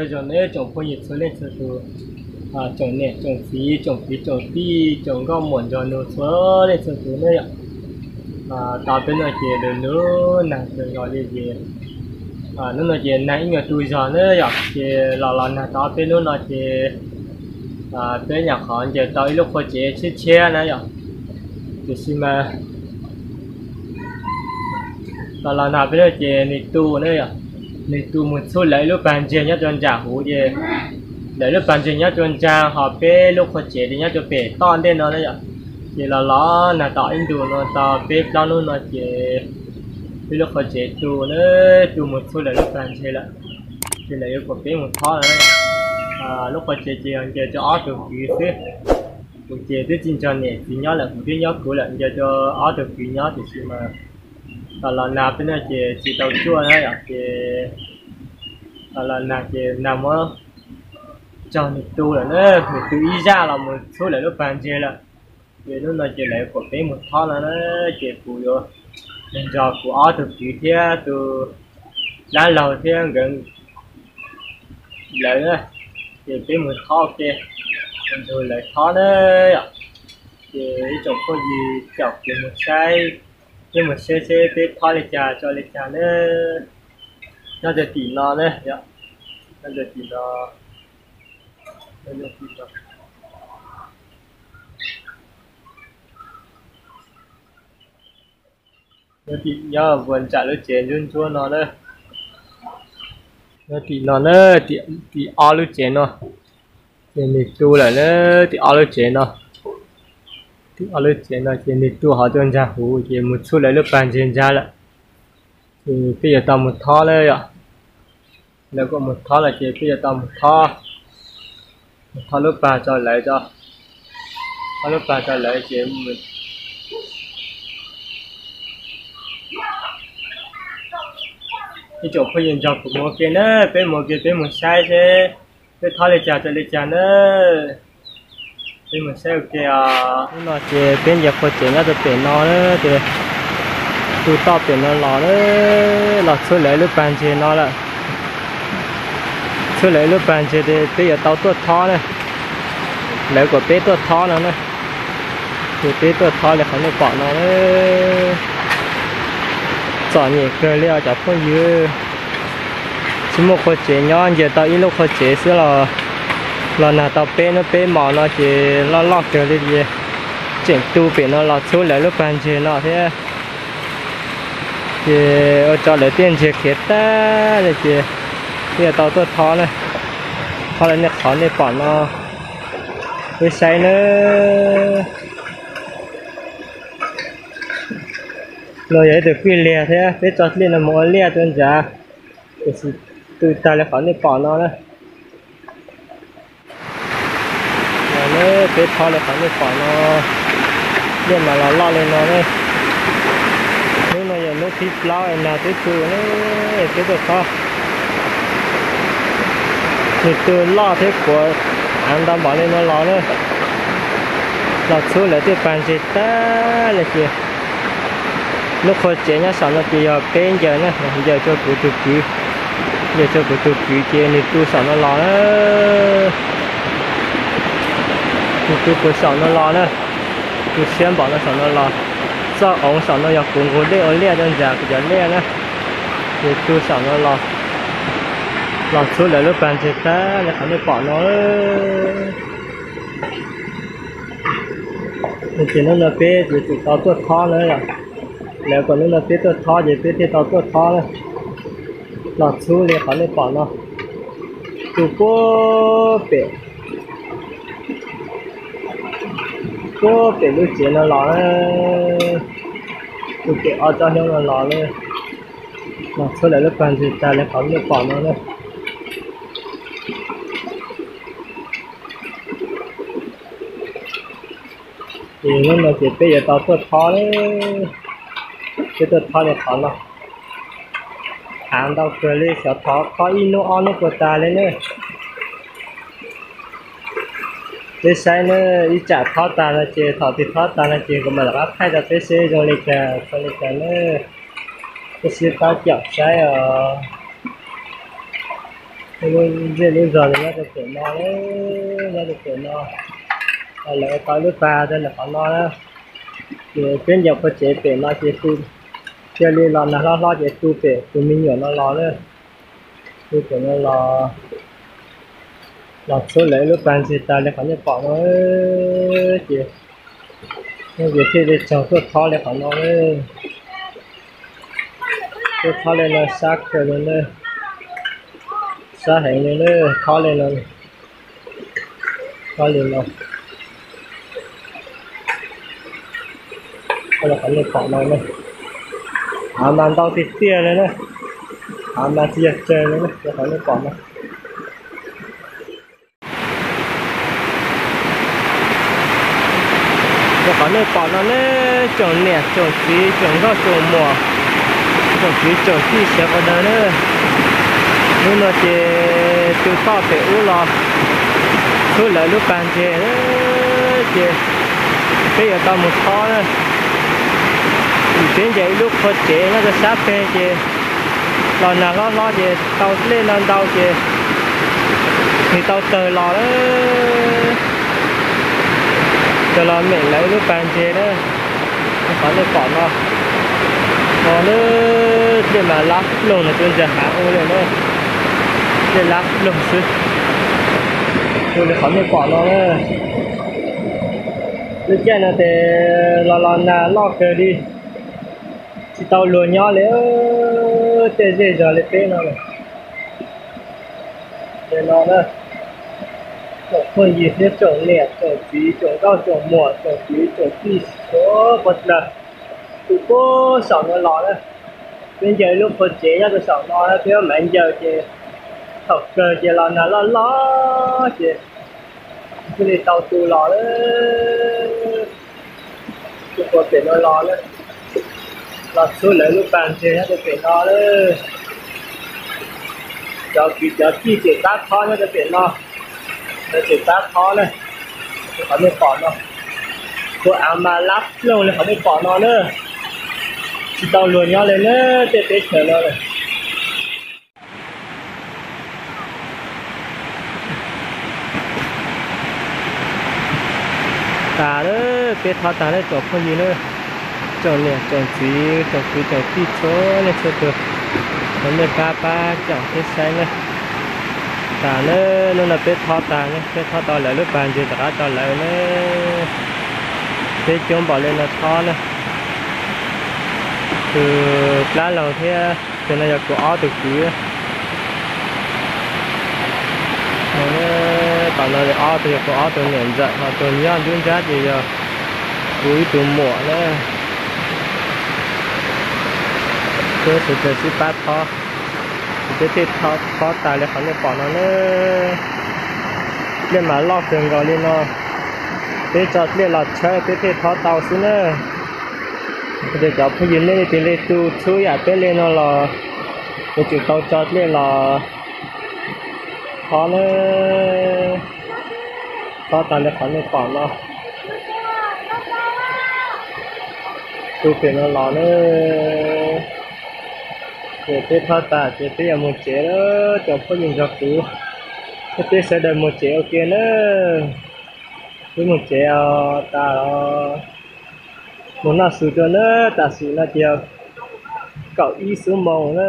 Nyob zoo nej tsoom phooj ywg txhua leej txhua tus, tsoom niam tsoom txiv tsoom kwv tsoom tij tsoom nkauj muam nraug nus txhua leej txhua tus ne yom. Tau peb no ces lub hnub nag kawg zog li ces hnub no ces nag ib nyuag tu zog na yom, ces los los nag tau peb hnub no ces peb nyuam qhuav ncaws tau ib lub qhua tsev tshiab tshiab na yom. Tiam sis mas los los nag peb hnub ces nws tu na yom, nws tu mus txhub lawv ib lub pag ntseg nyob rau nram huv ces lawv lub pag ntseg nyob rau ntsa ho peb lub qhua tsev ces nyob rau pem toj ntej no na yom. Ces los los nag tau ib ntus no tau peb plaub hnub no ces peb lub qhua tsev tu na, tu mus txhub lawv lub pag ntseg lawm. Ces lawv yuav kom peb mus thob lawm. Lub qhua tsev ces yog ncaws rau ob tug kwv xwb. Kuv ces twb tsis nrog niam txiv nyob lawm, kuv twb nyob kuv lawm, ncaws rau ob tug kwv nyob tiam sis mas los los nag peb no ces tsis tau tuaj na yom, ces los los nag ces nag muab raug nws tu lawm na, nws tu ib zaj los mus txhub lawv lub pag ntseg lawm. Ces hnub no ces lawv kom peb mus thob no na, ces kuv yuav nrog kuv ob tug kwv thiab tus dab laug thiab nkawd lawv na, ces peb mus thob ua ke, mus nrog lawv thob na yom. Ces ib tsoom phooj ywg caum kuv mus saib, peb mus saib seb peb thob li cas tso li cas na. Nyob rau tim no na, nyob rau tim no, nyob puag nram lub tsev ntsuab ntsuab no na. Nyob tim no na, tim ob lub tsev no, ces nws tu lawm na, tim ob lub tsev no. Tim ob lub tsev no ces nws tu hov rau ntsa huv ces mus txhub lawv lub pag ntseg ntsa lawm. Ces peb yuav tau mus thob na yom. Lawv kom mus thob lawm ces peb yuav tau mus thob, mus thob lub pag rau lawv, thob lub pag rau lawv ces ib tsoom phooj ywg nrog kuv mus ua ke na, peb mus ua ke peb mus saib seb peb thob li cas rau li cas na. Peb mus saib ua ke os. Hnub no ces peb ncaws qhua tsev nyob rau pem no na, ces tu toj pem no los, los txhub lawv lub pag ntseg no lawm. Txhub lawv lub pag ntseg ces peb yuav tau tuaj thob na. Lawv kom peb tuaj thob no na. Ces peb tuaj thob li qhov nej pom no na. Txom nyem kawg li os cov phooj ywg. Tsis muaj qhua tsev nyob, ncaws tau ib lub qhua tsev xwb los, los nag tau peb hnub peb hmos no ces loj loj kawg li ces tseem tu pem no los txhub lawv lub pag ntseg no thiab. Ces ua rau lawv tej ntseg khiav tag li ces peb yuav tau tuaj thob na. Thob li nej qhov nej pom no, peb saib na. No yog ib tug kwj liag thiab, peb tso liaj no mus ua liaj rau ntawd, tiam sis tu tag li qhov nej pom no na. Peb thob li qhov nej pom no, liaj mas los loj li no ne. Hnub no yog hnub thib plaub es nag twb tu, peb tuaj thob. Nws tu loj thiab puav av ntau npaum li no los na, los txhub lawv tej pag ntseg tag li ces lub qhua tsev nyob saum no ces yog peb ncaws na, ncaws rau kuv tus kwv, ncaws rau kuv tus kwv ces nws tu saum no los na. Nws tu puag saum no los na, tu siab npaum no saum no los. Txoj oov saum no yog kuv nqug dej ua liaj rau ntawm kuv cov liaj na, ces tu saum no los, los txhub lawv lub pag ntseg tag li qhov nej pom no. Ces hnub no peb yuav tsum tau tuaj thob na, lawv kom hnub no peb tuaj thob ces peb thiaj tau tuaj thob na. Los txhub li qhov nej pom no, tu puag pem, puag pem lub tsev no los, tu pem ob tsob hnub no los na, los txhub lawv lub pag ntseg tag li qhov nej pom no na. Ces hnub no ces peb yuav tau tuaj thob, peb tuaj thob li qhov no. Av ntau kawg li, xyov thov thob ib hnub ob hnub puas tas li ne. Peb saib ne, ib tsam thob tas no ces, thaum twg thob tas no ces kuv mam rov qab thaij rau peb seb zoo li cas txog li cas ne. Peb sib pab caum saib os. Lub zej lub zog nyob rau pem no, nyob rau pem no, lawv ua tau lub pas rau ntawm qhov no na. Ces peb ncaws qhov tsev pem no ces cia li los nag hlob hlob ces tu pem tus me nyuam no los na. Tu pem no los, los txhub lawv lub pas ntses tas li qhov nej pom no. Ces nej thiaj li tsaug tuaj thob li qhov no. Tuaj thob li no sab kawg li na, sab heev li na, thob li no, thob li no. Qhov nej pom no na, av mas ntau tiag tiag li na, av mas tsis yog tsawg li na, qhov nej pom no. Rau qhov nej pom no ne, tsoom niam tsoom txiv tsoom nkauj tsoom muam, tsoom kwv tsoom tij sawv qhov daws na, hnub no ces tu toj pem ub los txhub lawv lub pas ntses, ces peb yuav tau mus thob na. Vim peb ncaws ib lub qhov tsev nyob rau sab peg ces los nag hlob hlob ces tau dlej no ntau ces nws tau tawg los lawm. Tawg los meem lawv lub pas ntses na, qhov nej pom no. No na, dlej mas lab ploog no, tsuas ntsaws hav ua li na, dlej lab ploog xwb. Ua li qhov nej pom no na, lub caij no ces los los nag loj kawg li, tsis tau luag nyob li, tej zej zog li peb no lawm. Ces no na, tsoom phooj ywg thiab tsoom niam tsoom txiv tsoom nkauj tsoom muam tsoom kwv tsoom tij sawv qhov daws, tu puag saum no los na. Peb ncaws lub qhov tsev nyob rau saum no na, peb mam ncaws ces thaum kawg ces los nag loj loj ces thiaj li tau tu los lawm. Tu puag pem no los na, los txhub lawv lub pas ntses nyob rau pem no lawm. Cov kwv cov tij tseem tab thob nyob rau pem no, lawv tseem tab thob na, qhov nej pom no. Tus av mas lab ploog li qhov nej pom no na, tsis tau luag nyob li na, tej teb chaws no lawm. Tas lawm, peb thob tas lawm tsoom phooj ywg na, tsoom niam tsoom txiv tsoom kwv tsoom tij txhua leej txhua tus, thov nej pab pab caum thiab saib na. Tas lawm, hnub no peb thob tas na, peb thob tau lawv lub pas ntses rov qab rau lawv na. Peb coob npaum li no thob na. Tus plab laug thiab tus no yog kuv ob tug kwv. Tom no ob tug yog kuv ob tug niam ntxawm, ho tus nyob ntub ntsab ces yog kuv ib tug muam na. Peb sawv daws sib pab thob, ces peb thiaj thob tas li qhov nej pom no na. Dlej mas loj kawg nkaus li no, peb tso dlej los tshawb peb thiaj thob tau xwb na. Ces cov phooj ywg nej leej twg li tu txhub yam peb li no los yuav tsum tau tso dlej los thob na. Thob tas li qhov nej pom no, tu pem no los na. Ces peb thob tas ces peb yuav mus tsev lawm, tsoom phooj ywg nrog kuv, peb sawv daws mus tsev ua ke na. Peb mus tsev os, tas os. Mus noj su dua na, tam sim no ces kaum ib xuab moos na.